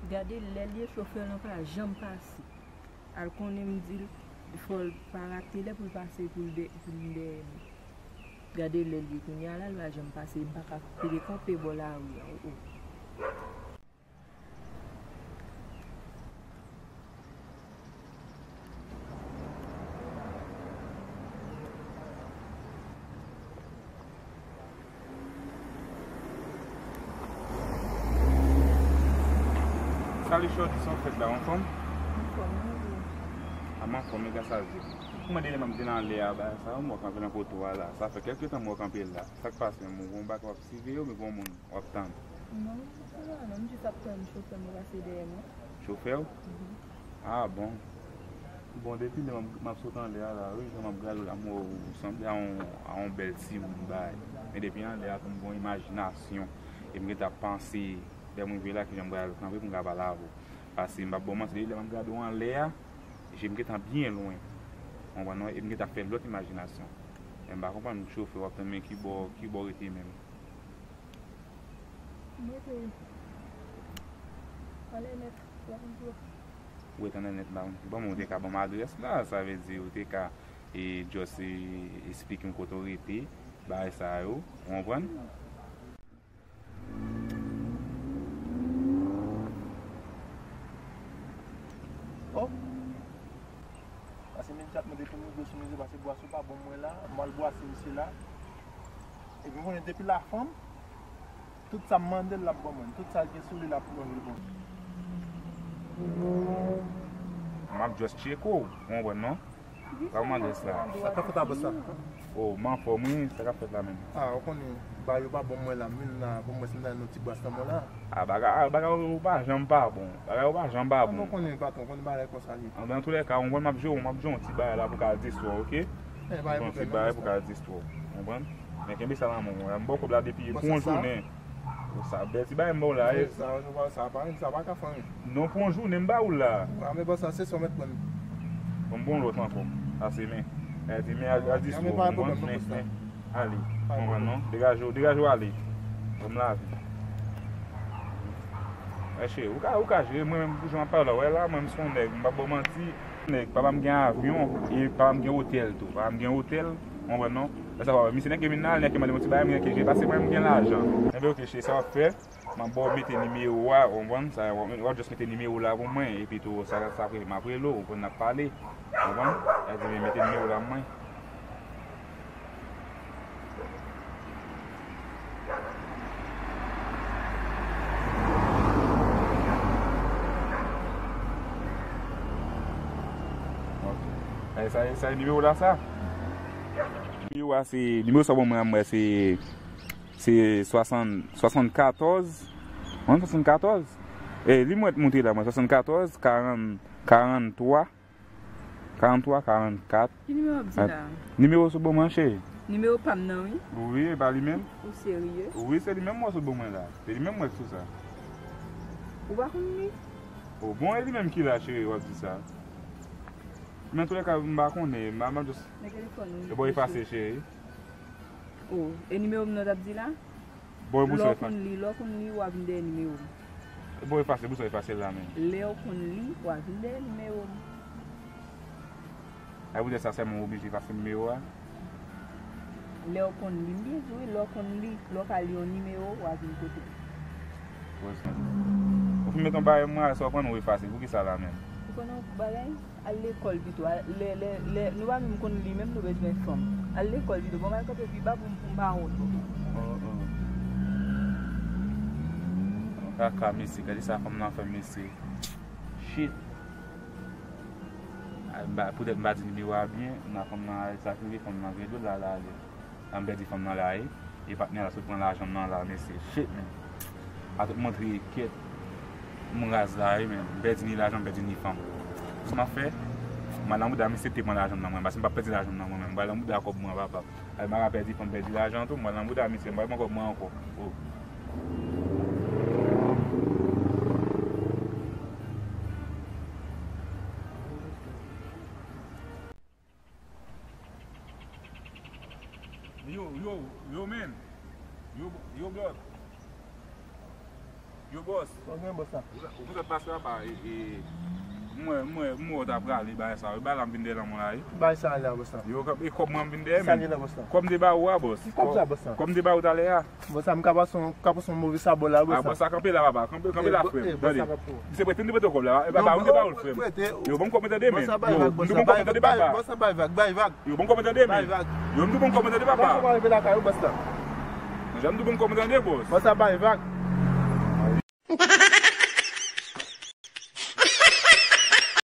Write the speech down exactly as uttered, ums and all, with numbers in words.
Gade lè l ye, chofè lan pa janm pase. Al konnen m di l, fò l pa rate lè pou l pase pou l de, pou l vin dèyè nou. Gade lè l ye kounye a la, l pa janm pase, m pa ka pede kanpe bò lari a, o, o. Salut Shorty, sa w fèt la, w anfòm? Anfòm, wi. A, m anfòm, e gras a Dye. M mande lè m ap vin anlè a, bagay sa yo, m wè w kanpe nan poto a la. Sa fè kèlke tan m wè w kanpe la. Sa k pase menm? Ou gen yon bagay w ap siveye oubyen gen yon moun w ap tann? Non, se pa non, m jis ap tann chofè mwen pase dèyè mwen. Chofè w? Mhm. Ah bon. Bon, depi lè m ap, m ap sot anlè a la, wi, jan m ap gade w la, m wè w sanble a yon, a yon bèl timoun bagay. Men depi anlè a tou, m gen yon imajinasyon. E m gentan ap panse, lè m rive la, kijan m pral kanpe pou m ka pale avè w. Paske m p ap ba w manti, depi lè m ap gade w anlè a, je m gentan byen lwen. Ou konprann non? E m gentan ap fè lòt imajinasyon. Men m pa konprann chofè w ap tann, men ki bò, ki bò w rete menm? M rete anlè nèt, la konn pran. Ou rete anlè nèt la, wi. Bon, men ou te ka ban m adrès la, sa vle di ou te ka, e, just, e, esplike m kote w rete, bagay sa yo, ou konprann? Oh! Paske imedyatman depi m rive sou mezye, paske bwase w pa ban mwen la, m al bwase misye la. Epi m konnen depi la fanm, tout sa m mande l, l ap ban mwen. Tout sa l gen sou li, l ap manje l ban mwen. M ap just tcheke w, ou konprann non? Sa w mande sa? Sa k ap fèt la, bòs la? Oh, m anfòm wi, sa k ap fèt la menm? Ah, ou konnen, bagay yo pa bon mwen la, m vin la pou m wè si m ta jwenn yon ti bwase nan men w la. Ah, bagay, ah, bagay yo pa janm pa bon. Bagay yo pa janm pa bon. Ou konnen, patwon, konnen bagay konsa li. An, dan toulèka, ou konprann, m ap jere w, m ap jere w yon ti bagay la pou ka al distwè w, oke? Eh, pa gen pwoblèm, bòs la. Yon ti bagay pou ka al distwè w, ou konprann? Men kenbe sa nan men w, m ba w kòb la depi pou yon jounen. Sa bèl ti bagay m ba w la, e. Sa, sa, sa pa, sa pa ka fè anyen. Non, pou yon jounen m ba ou la. A, men bòs la, se sa w mèt pran. Bon, m bon lòt ankò. Ase men. Al di men, al, al di sou, men pa gen pwoblèm non, bòs la. Ale, konprann non? Degaje w, degaje w ale. Ban m lavi. Mèsi, ou ka, ou ka jere mwen menm, jan m ap pale la, w wè la, mwen, m se yon nèg, m p ap ba w manti. Nèg, papa m gen avyon, e papa m gen otèl tou. Papa m gen otèl, ou konprann non? Lè sa, papa, misye nèk vin la, nèk mande m yon ti bagay, mwen nèk jere, paske mwen, m gen lajan. Enben, oke, cheri, sa w ap fè? M ap ba w mete nimewo a, ou konprann? Sa, w ap, w ap just mete nimewo la pou mwen, epi tou, sa, sa apre, m ap rele w, ou konn n ap pale, ou konprann? Sa di, mete nimewo la pou mwen. Ok. E sa, e sa e nimewo la, sa? Nimewo a, se, nimewo sa w ban mwen an, mwen, se Se swasann, swasannkatòz. Mwen, swasannkatòz? E, li mwen t montre la, mwen, swasannkatòz, karant, karanntwa, karanntwa, karannkat. Ki nimewo w ap di la? Nimewo sou bon mwen, cheri. Nimewo pa m nan, wi. Wi, e pa li menm? Ou serye? Wi, se li menm mwen sou bon mwen la. Se li menm mwen sou sa. Ou pa konn li? O, bon, e li menm ki la, cheri, w ap di sa. Men toulèka, m pa konnen, m a, m a just. Men telefòn ou. E bon, efase, cheri. Oh, e nimewo m nan w t ap di la? Bon, e pou sa w efase. Lè w konn li, lè w konn li, w a vin dèyè nimewo m. Bon, efase, pou sa w efase l la menm. Lè w konn li, w a vin dèyè nimewo m. E poutèt sa sèlman w oblije efase nimewo a? Lè w konn li, m byen di w, lè w konn li, lè w ka li yon nimewo, w a vin kote m. Ou fin met yon bagay mwen, sa w pran ou efase, poukisa la menm? Ou konnen yon bagay? Al lekòl pito. Al, lè, lè, lè, nou pa menm konn li menm, nou bezwen fanm. Al lekòl pito. Ban m al kanpe pi ba pou m, pou m pa wont. Oh, oh. Kaka, mesye. Gade sa fanm nan fè, mesye. Shit. Ay, m pa, poutèt m pa di nimewo a byen, nan fanm nan, sa k rive, fanm nan gen dlo l al ale. An m pèdi fanm nan la, wi. E patnè a la sot pran lajan m nan la, mesye. Shit, man. A tout montre kèt. M raz la, wi, men. M pèdi ni lajan, m pèdi ni fanm. Sa m ap fè? M al nan bouda misye te pran lajan m nan mwen. Paske m p ap pèdi lajan m nan mwen menm. M pral nan bouda kòb mwen, papa. Ay, m pa ka pèdi fanm, pèdi lajan tou. M pral nan bouda misye, m pral pran kòb mwen ankò. Oh. Yo, yo, yo, man. Yo, yo, blood. Yo, bòs. Ou gen bòs la. Ou konn sa k pase, papa? E, e, mwen, mwen, mwen, ou ta prale bagay sa. Yo, bagay la m vin dèyè lanmò la, wi. Bagay sa la, bòs la. Yo, e kòb mwen m vin dèyè, men. Sa gen la, bòs la. Kòb m te ba ou a, bòs. Ki kòb sa, bòs la? Kòb m te ba ou talè a. Bòs la, m ka pase yon, ka pase yon move sabò la, bòs la. A, bòs la, kanpe la, papa. Kanpe, kanpe la, frè m. Tande. Misye prete m te prete w kòb la. E, papa, ou te ba ou l, frè m. Yo, ban m kòb mwen tande, men. Bòs la, bay vag, bòs la. Bòs la, bay vag, bay vag. Yo, ban m kòb mwen tande, men. Bay vag. Yo, m di w ban m kòb mwen tande, papa. Bòs la, bay vag, bòs la. Jan m di w ban m kòb mwen tande, bòs. Bòs la, bay vag.